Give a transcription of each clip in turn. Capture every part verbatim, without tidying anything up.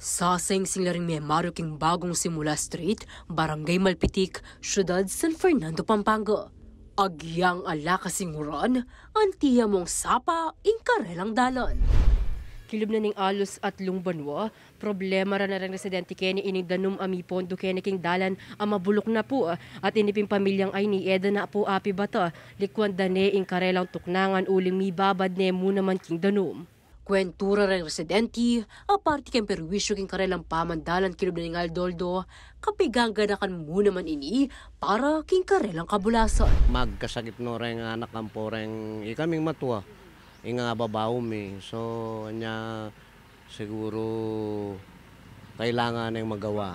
Sasaingsing la ring memaryu king Bagong Simula Street, Barangay Malpitik, Syudad San Fernando, Pampanga. Agyang ala kasing uran, anti ya mung sapa ing karelang dalan. Kilub na ning alus atlung banua, problema ra na reng residente keni ining danum a mipondu keni king dalan a mabuluk na pu, at ini ping pamilyang ayni e da na pu apibata, likwan da ne ing karelang tuknangan uling mibabad ne mu naman king danum. Kwentu ra reng residente, aparte king perwisyu king karelang pamandalan kilub na ning aldoldo, kapigangganakan mu naman ini para king karelang kabulasan. Magkasakit no reng anak ampo reng ikaming matua, ing ababaw mi. So, anya siguru kailangan neng magawa.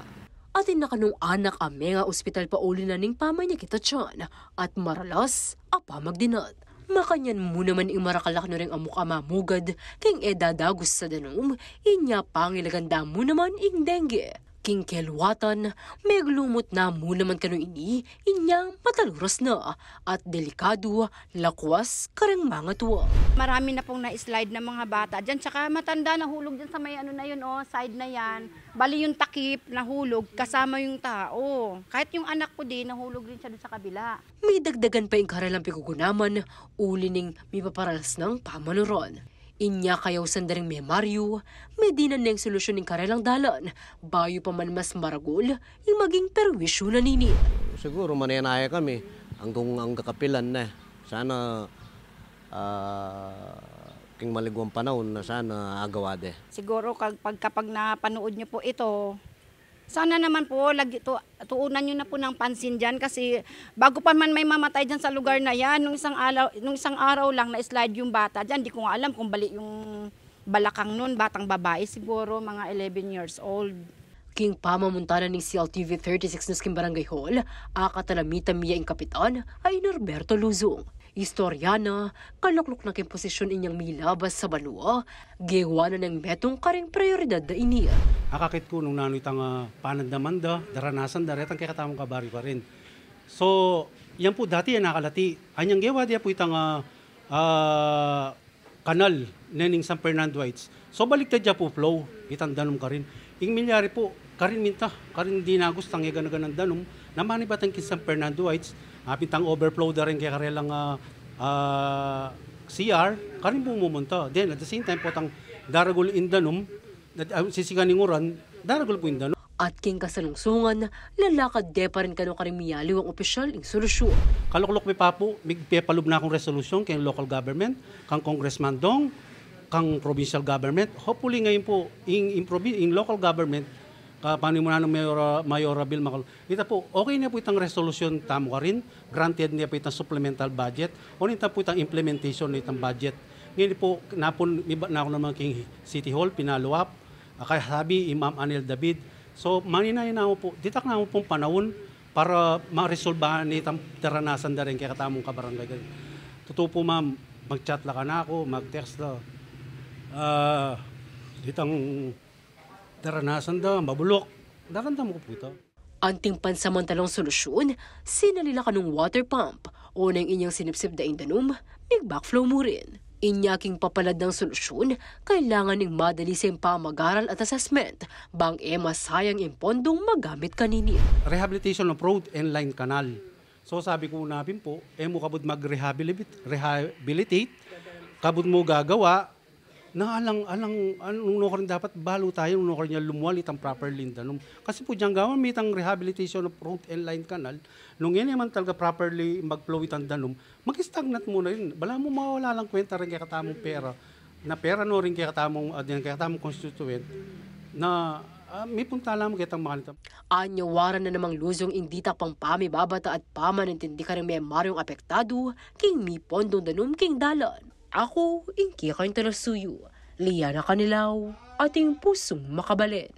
Atin na kanung anak a mengaospital pauli na ning pamanyakit a tiyan at maralas a pamagdinat. Makanyan mu naman ing marakal a kanu reng amuk a mamugad king e dadagus a danum, inya pangilagan da mu naman ing dengue. King keluatan, meglumut na mu naman kanu ini, inya mataluras na at delikadu, lakwas kareng mangatua. Marami na pong na-slide na mga bata diyan, tsaka matanda nahulog diyan sa may ano na yun, oh, side na yan. Bali yung takip, nahulog kasama yung tao. Kahit yung anak ko din, nahulog rin siya doon sa kabila. Midagdagan pa ing karelang pigugunaman, uli ning mipaparalas nang pamanuran. Inya kayausan da ring memaryu, medinan neng solusyun ing karelang dalan, bayu pa man mas maragul ing maging perwisyu na nini. Siguru manenaya kami anggang, anggang kapilan ne. Sana, ah, king maliguang panaun na sana agawa de. Siguro kag-, pag-, kapag napanood niyo po ito, sana naman po lagi tu-, tuunan niyo na po ng pansin diyan kasi bago pa man may mamatay diyan sa lugar na yan, nung isang araw, nung isang araw lang na-slide yung bata diyan, di ko nga alam kung bali yung balakang nun, batang babae siguro, mga eleven years old. King pamamuntalan ning C L T V thirty-six News king Barangay Hall, akatalamitan mi ya ing kapitan a i Norberto Luzon. Istorya na, kalukluk na king posisyun inyang milabas sa banua, gewa na neng metung karing prioridad da ini. Akakit ku nung nanu itang, ah, panandaman da, daranasan da, retang kekatamung kabaryu karin. So, yan po dati yan nakalati. Anyang gewa da ya po itang, ah, ah, kanal, ne ning San Fernando Heights. So, baliktad ya po flow, itang danum karin. Ing milyari po, karin minta, karin dinagus tang e gana-ganang danum, na manibat king San Fernando Heights, ah, pintang overflow da rin kekarelang, ah, ah, C R, karin po mumunta. Then, at the same time po, tang daragul ing danum, at, ah, sisikan ning uran, daragul po ing danum. At king kasalungsungan, lalakad de pa rin kanu karing miyaliwang opisyal ing solusyun. Kalukluk mi pa po, migpepalub na kung resolusyon keng local government, kang Congressman Dong, kang provincial government. Hopefully ngayon po, ing, ing, provi-, ing local government, kapanimunan nang Mayor, Mayor Rabil Macal-, ita po, okay na po itang resolusyon tamu karin, granted na po itang supplemental budget, o nita po itang implementation na itang budget. Ngayon po, napun-, mibat na ku naman king City Hall, pinaluap, Akaya sabi i Ma'am Anel David, so, maninaya namu po, ditak namu pung panaun para maresolbahan itang daranasan da rin kekatamung kabarangay. Tutu po, ma'am, mag-chat la kanaku, mag-text la. Ah, itang daranasan da, mabuluk. Daramdaman ku po ita. Anting pansamantalang solusyun, sinali la kanung water pump, o neng inyang sinipsip da ing danum, mig-backflow mu rin. Inya king papalad nang solusyun, kailangan ning madalisa ing pamag-aral at assessment, bang e masayang ing pondong magamit kanini. Rehabilitation of road and line canal. So sabi ku na pin po, e mu kabud mag-rehabilitate, rehabilitate, kabud mu gagawa, Na alang, alang, alang, nung nukarin dapat balu tayu, nung nukarin ya lumual itang properly ing danum. Kasi po dyan gawan, mitang rehabilitation of road and line canal, nung e ne man talaga properly mag-flow itang danum, mag-stagnant mu na rin. Balamu mawala lang kwenta rin kekatamung pera, na pera no rin kekatamung, ah, rin kekatamung constituent, na, ah, mipunta lamang ketang makanita. Anya waran na namang Luzon ing ditak pang pamibabata at pamanintindi karing memaryung apektadu king mipondong danum king dalan. Aku ing kekayung talasuyu, Liana Canilaw, ating pusung makabalen.